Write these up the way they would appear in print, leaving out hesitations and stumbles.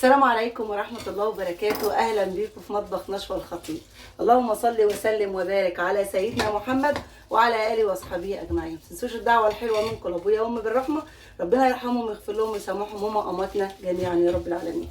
السلام عليكم ورحمة الله وبركاته. أهلا بيكم في مطبخ نشوى الخطيب. اللهم صل وسلم وبارك على سيدنا محمد وعلى آله وأصحابه أجمعين. ما تنسوش الدعوة الحلوة منكم لأبويا وأمي بالرحمة، ربنا يرحمهم ويغفر لهم ويسامحهم هما أمواتنا جميعا يا رب العالمين.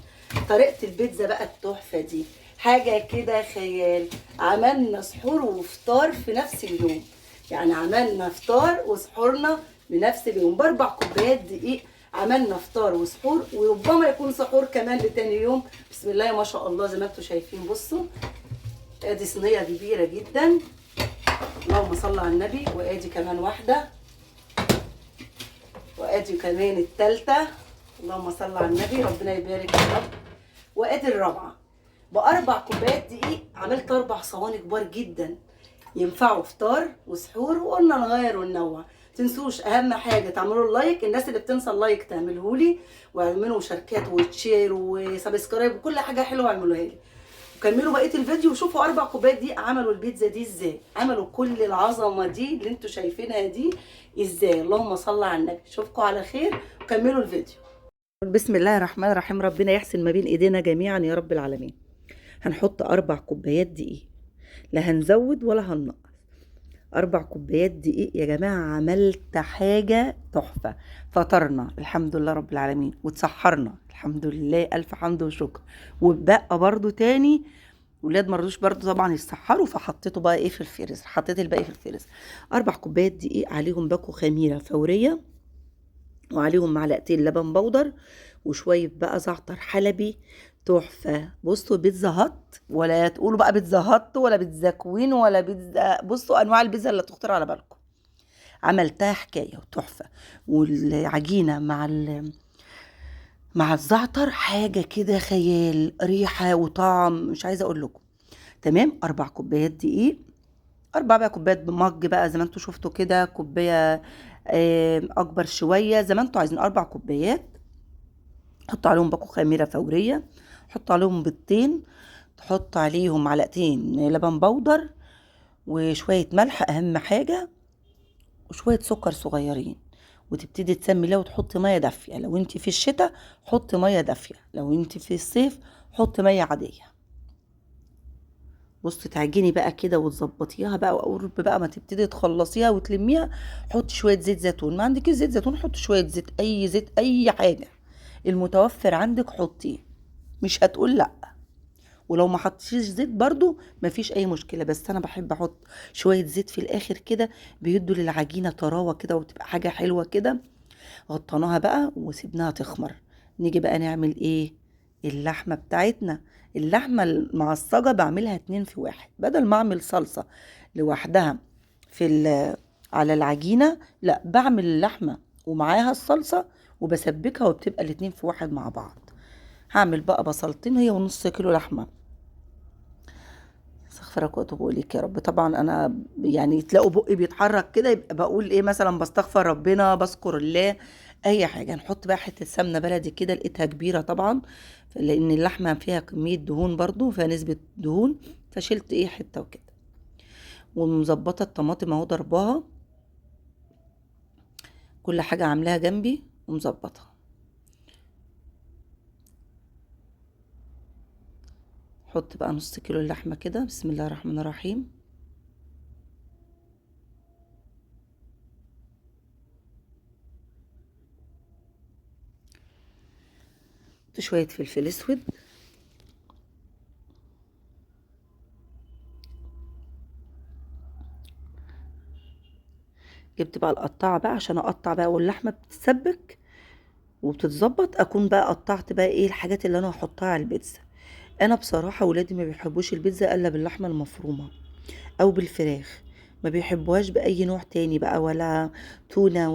طريقة البيتزا بقى التحفة دي حاجة كده خيال. عملنا سحور وفطار في نفس اليوم، يعني عملنا فطار وسحورنا بنفس اليوم ب4 كوبايات دقيق. عملنا فطار وسحور، وربما يكون سحور كمان لتاني يوم. بسم الله ما شاء الله، زي ما انتم شايفين. بصوا ادي صينية كبيرة جدا، اللهم صل على النبي. وادي كمان واحدة، وادي كمان التالتة، اللهم صل على النبي، ربنا يبارك يا رب. وادي الرابعة. ب4 كوبايات دقيق عملت 4 صواني كبار جدا، ينفعوا فطار وسحور، وقلنا نغير وننوع. تنسوش اهم حاجة تعملوا ال like، الناس اللي بتنسى ال like تعملهولي، واعملوا مشاركات و share و subscribe وكل حاجة حلوة اعملوها لي. وكملوا بقية الفيديو وشوفوا 4 كوبايات دي عملوا البيتزا دي ازاي، عملوا كل العظمة دي اللي انتوا شايفينها دي ازاي. اللهم صل على النبي. اشوفكم على خير وكملوا الفيديو. بسم الله الرحمن الرحيم. ربنا يحسن ما بين ايدينا جميعا يا رب العالمين. هنحط 4 كوبايات دقيق، لا هنزود ولا هننقص. 4 كوبايات دقيق يا جماعة. عملت حاجة تحفة. فطرنا الحمد لله رب العالمين، وتسحرنا الحمد لله، ألف حمد وشكر. وبقى برضو تاني ولاد مرضوش برضو طبعا يتسحروا، فحطيته بقى ايه في الفريزر، حطيت الباقي في الفريزر. 4 كوبايات دقيق عليهم باكو خميرة فورية، وعليهم معلقتين لبن بودر، وشوية بقى زعتر حلبي. تحفة. بصوا بيتزا هات، ولا تقولوا بقى بيتزا هات ولا بيتزا كوين ولا بيتزا، بصوا انواع البيتزا اللي تخطر على بالكم. عملتها حكاية وتحفة. والعجينة مع الزعتر حاجة كده خيال، ريحة وطعم مش عايزة اقول لكم. تمام. 4 كوبايات دقيق، 4 بقى كوبايات بمج بقى زي ما انتوا شفتوا كده، كوباية اكبر شوية زي ما انتوا عايزين. 4 كوبايات. حطوا عليهم باكو خميرة فورية، حطوا عليهم بيضتين، تحط عليهم معلقتين لبن بودر، وشوية ملح أهم حاجة، وشوية سكر صغيرين. وتبتدي تسمي لها وتحطي مية دافية. لو انت في الشتاء حطي مية دافية، لو انت في الصيف حطي مية عادية. بصي تعجني بقى كده وتظبطيها بقى، وقرب بقى ما تبتدي تخلصيها وتلميها حطي شوية زيت زيتون. ما عندكيش زيت زيتون حطي شوية زيت، أي زيت، أي حاجة المتوفر عندك حطيه، مش هتقول لا. ولو ما حطيتيش زيت برضو مفيش اي مشكلة، بس انا بحب احط شوية زيت في الاخر كده، بيدوا للعجينه طراوه كده وتبقى حاجة حلوة كده. غطيناها بقى وسيبناها تخمر. نيجي بقى نعمل ايه اللحمة بتاعتنا. اللحمة المعصجه بعملها 2 في 1، بدل ما اعمل صلصه لوحدها على العجينة، لا بعمل اللحمة ومعاها الصلصه وبسبكها، وبتبقى الاتنين في 1 مع بعض. هعمل بقى بصلتين هي ونص كيلو لحمه. استغفرك واتوب اليك يا رب. طبعا انا يعني تلاقوا بقي بيتحرك كده، يبقى بقول ايه مثلا، بستغفر ربنا، بذكر الله، اي حاجة. نحط بقى حتة سمنه بلدي كده، لقيتها كبيرة طبعا لان اللحمة فيها كمية دهون برضو، فيها نسبه دهون، فشلت ايه حتة وكده. ومظبطه الطماطم اهو، ضرباها، كل حاجة عاملاها جنبي ومظبطها. حط بقى نص كيلو اللحمة كده، بسم الله الرحمن الرحيم. حط شوية فلفل اسود، جبت بقى القطاعه بقى عشان اقطع بقى، واللحمة بتتسبك وبتتظبط، اكون بقى قطعت بقى ايه الحاجات اللي انا هحطها على البيتزا. انا بصراحة ولادي ما بيحبوش البيتزا الا باللحمه المفرومه او بالفراخ، ما بيحبوهاش باي نوع تاني بقى، ولا تونه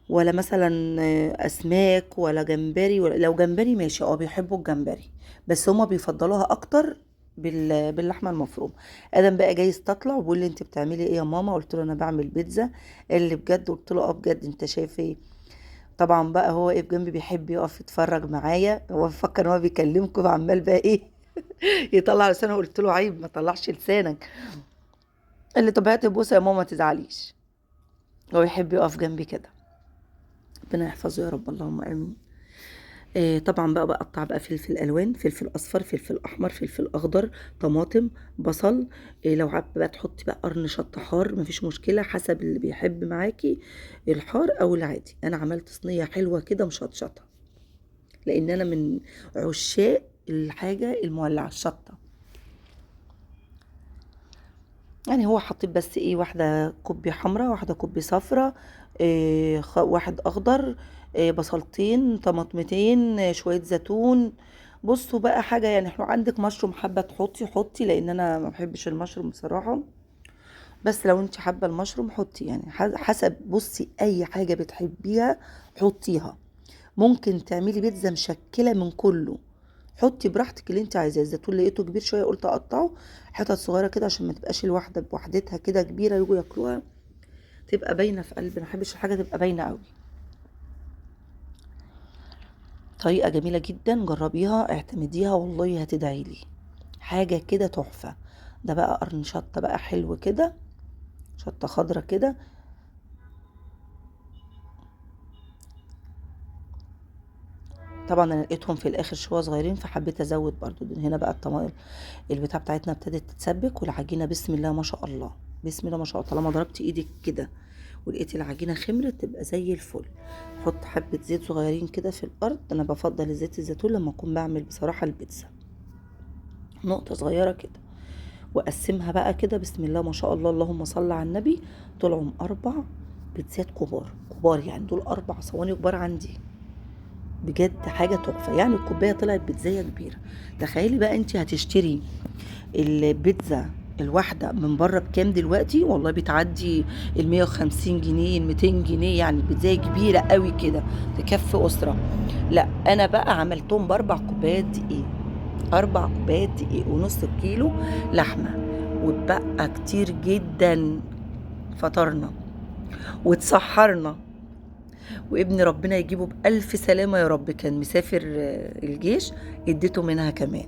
ولا مثلا اسماك ولا جمبري، ولا لو جمبري ماشي، بيحبوا الجمبري، بس هما بيفضلوها اكتر باللحمه المفرومه. ادم بقى جاي يستطلع وبيقول لي انت بتعملي ايه يا ماما؟ قلت له انا بعمل بيتزا. قال لي بجد؟ قلت له بجد، انت شايف ايه؟ طبعا بقى هو ايه بجنبي بيحب يقف يتفرج معايا، هو بيفكر ان هو بيكلمكم، عمال بقى ايه يطلع لسانه. قلت له عيب ما تطلعش لسانك. قال لي طب هاتي بوسه يا ماما ما تزعليش. هو يحب يقف جنبي كده، ربنا يحفظه يا رب، اللهم امين. طبعا بقى بقطع بقى فلفل الوان، فلفل اصفر، فلفل احمر، فلفل اخضر، طماطم، بصل. لو حابة بقى تحطي بقى قرن شطه حار مفيش مشكلة، حسب اللي بيحب معاكي الحار او العادي. انا عملت صينية حلوة كده مشطشطه، لان انا من عشاق الحاجة المولعه الشطه. يعني هو حطيت بس ايه، واحدة كوبي حمراء، واحدة كوبي صفراء، واحد اخضر، بصلتين، طماطمتين، شوية زيتون. بصوا بقى حاجة، يعني لو عندك مشروم حابة تحطي حطي، لان انا ما بحبش المشروم بصراحة، بس لو انت حابة المشروم حطي، يعني حسب. بصي اي حاجة بتحبيها حطيها. ممكن تعملي بيتزا مشكلة من كله، حطي براحتك اللي انت عايزاه. الزيتون لقيته كبير شوية قلت اقطعه حتت صغيرة كده عشان ما تبقاش الواحدة بوحدتها كده كبيرة يجوا ياكلوها، تبقى باينة في قلب. ما بحبش الحاجة تبقى باينة قوي. طريقه جميلة جدا، جربيها اعتمديها والله هتدعي لي. حاجة كده تحفة. ده بقى قرن شطه بقى حلو كده، شطه خضرة كده. طبعا انا لقيتهم في الاخر شوية صغيرين فحبيت ازود برضو. هنا بقى الطماطم البتاع بتاعتنا ابتدت تتسبك، والعجينه بسم الله ما شاء الله، بسم الله ما شاء الله. طالما ضربتي ايدك كده ولقيتي العجينة خمرت تبقى زي الفل. حط حبه زيت صغيرين كده في الارض، انا بفضل زيت الزيتون لما اكون بعمل بصراحة البيتزا، نقطة صغيرة كده، واقسمها بقى كده بسم الله ما شاء الله، اللهم صل على النبي. طلعوا 4 بيتزات كبار كبار، يعني دول 4 صواني كبار عندي، بجد حاجة تحفة. يعني الكوباية طلعت بيتزايه كبيرة. تخيلي بقى انت هتشتري البيتزا الواحدة من بره بكام دلوقتي؟ والله بتعدي ال 150 جنيه، ال 200 جنيه، يعني البيتزايه كبيرة قوي كده تكفي اسره. لا انا بقى عملتهم ب4 كوبايات دقيق، 4 كوبايات دقيق ونص كيلو لحمه، واتبقى كتير جدا. فطرنا واتسحرنا، وابن ربنا يجيبه بألف سلامة يا رب، كان مسافر الجيش، اديته منها كمان.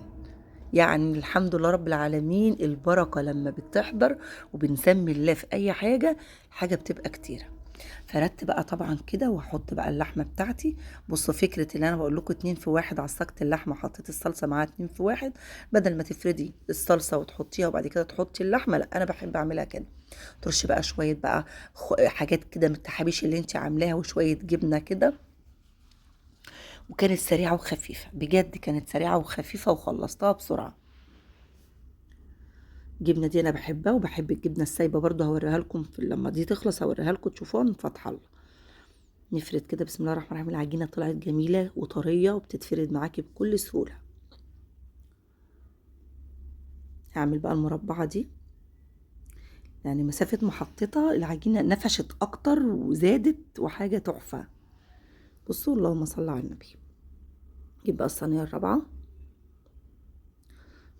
يعني الحمد لله رب العالمين، البركة لما بتحضر وبنسمي الله في أي حاجة، حاجة بتبقى كتيرة. فردت بقى طبعا كده واحط بقى اللحمة بتاعتي. بصوا فكرة اللي انا بقول لكم 2 في 1، عصقت اللحمة حطيت الصلصه معاها 2 في 1، بدل ما تفردي الصلصه وتحطيها وبعد كده تحطي اللحمة، لا انا بحب اعملها كده. ترشي بقى شوية بقى حاجات كده من التحابيش اللي انت عاملاها، وشوية جبنه كده. وكانت سريعة وخفيفة بجد، كانت سريعة وخفيفة وخلصتها بسرعة. الجبنة دي انا بحبها، وبحب الجبنة السايبه برضه، هوريها لكم لما دي تخلص هوريها لكم تشوفوها من فتح الله. نفرد كده بسم الله الرحمن الرحيم. العجينة طلعت جميلة وطريه وبتتفرد معاكي بكل سهولة. هعمل بقى المربعه دي، يعني مسافة ما حطيتها العجينة نفشت اكتر وزادت، وحاجه تحفة. بصوا اللهم صل على النبي. جيب بقى الصينية الرابعة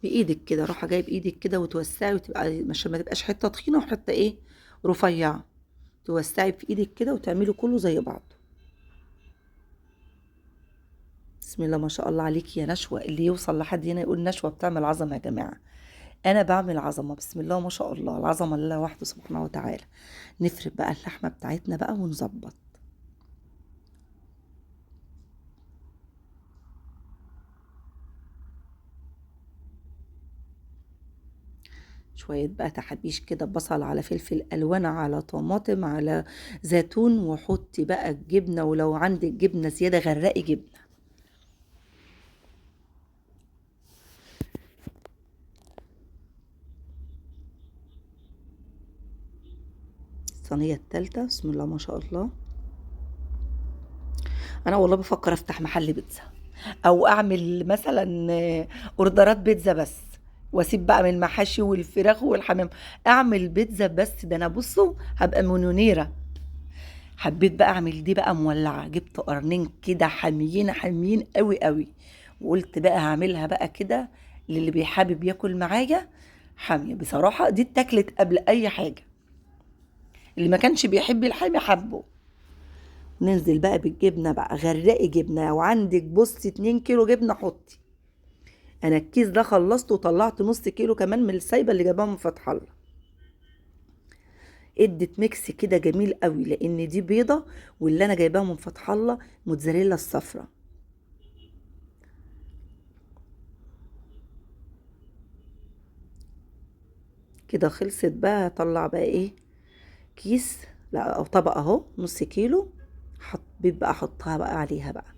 بايدك كده، راحة جايب ايدك كده وتوسعي، وتبقى عشان ما تبقاش حتة تخينة وحتة ايه رفيعة، توسعي في ايدك كده وتعملي كله زي بعض. بسم الله ما شاء الله عليكي يا نشوى. اللي يوصل لحد هنا يقول نشوى بتعمل عظمه يا جماعة، انا بعمل عظمه بسم الله ما شاء الله، العظمة لله وحده سبحانه وتعالى. نفرد بقى اللحمة بتاعتنا بقى ونظبط. شوية بقى تحابيش كده، بصل على فلفل ألوان على طماطم على زيتون، وحطي بقى الجبنة، ولو عندك جبنة زيادة غرقي جبنة. الصينية التالتة بسم الله ما شاء الله. أنا والله بفكر أفتح محل بيتزا، أو أعمل مثلا أوردرات بيتزا بس، واسيب بقى من المحاشي والفراخ والحمام، اعمل بيتزا بس. ده انا بصوا هبقى مليونيره. حبيت بقى اعمل دي بقى مولعه، جبت قرنين كده حاميين حاميين قوي قوي، وقلت بقى هعملها بقى كده للي بيحابب ياكل معايا حامية. بصراحة دي اتاكلت قبل اي حاجة، اللي ما كانش بيحب الحامي حبه. ننزل بقى بالجبنه بقى، غرقي جبنه، وعندك بصي 2 كيلو جبنه حطي. انا الكيس ده خلصته وطلعت نص كيلو كمان من السايبه اللي جابها من فتح الله. ادت mix كده جميل قوي، لان دي بيضة واللي انا جايباها من فتح الله موتزاريلا الصفراء. كده خلصت بقى. هطلع بقى ايه، كيس لا او طبق اهو نص كيلو، حبيت بقى احطها بقى عليها بقى.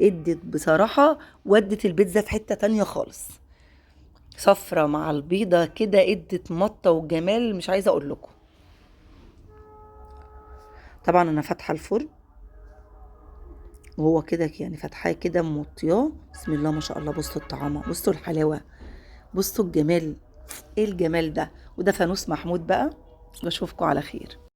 ادت بصراحة، ودت البيتزا في حتة تانية خالص. صفرة مع البيضة كده ادت مطة وجمال، مش عايزة اقول لكم. طبعا انا فاتحة الفرن وهو كده يعني، فاتحاه كده موطياه. بسم الله ما شاء الله. بصوا الطعامة، بصوا الحلاوة، بصوا الجمال، ايه الجمال ده. وده فانوس محمود بقى. واشوفكم على خير.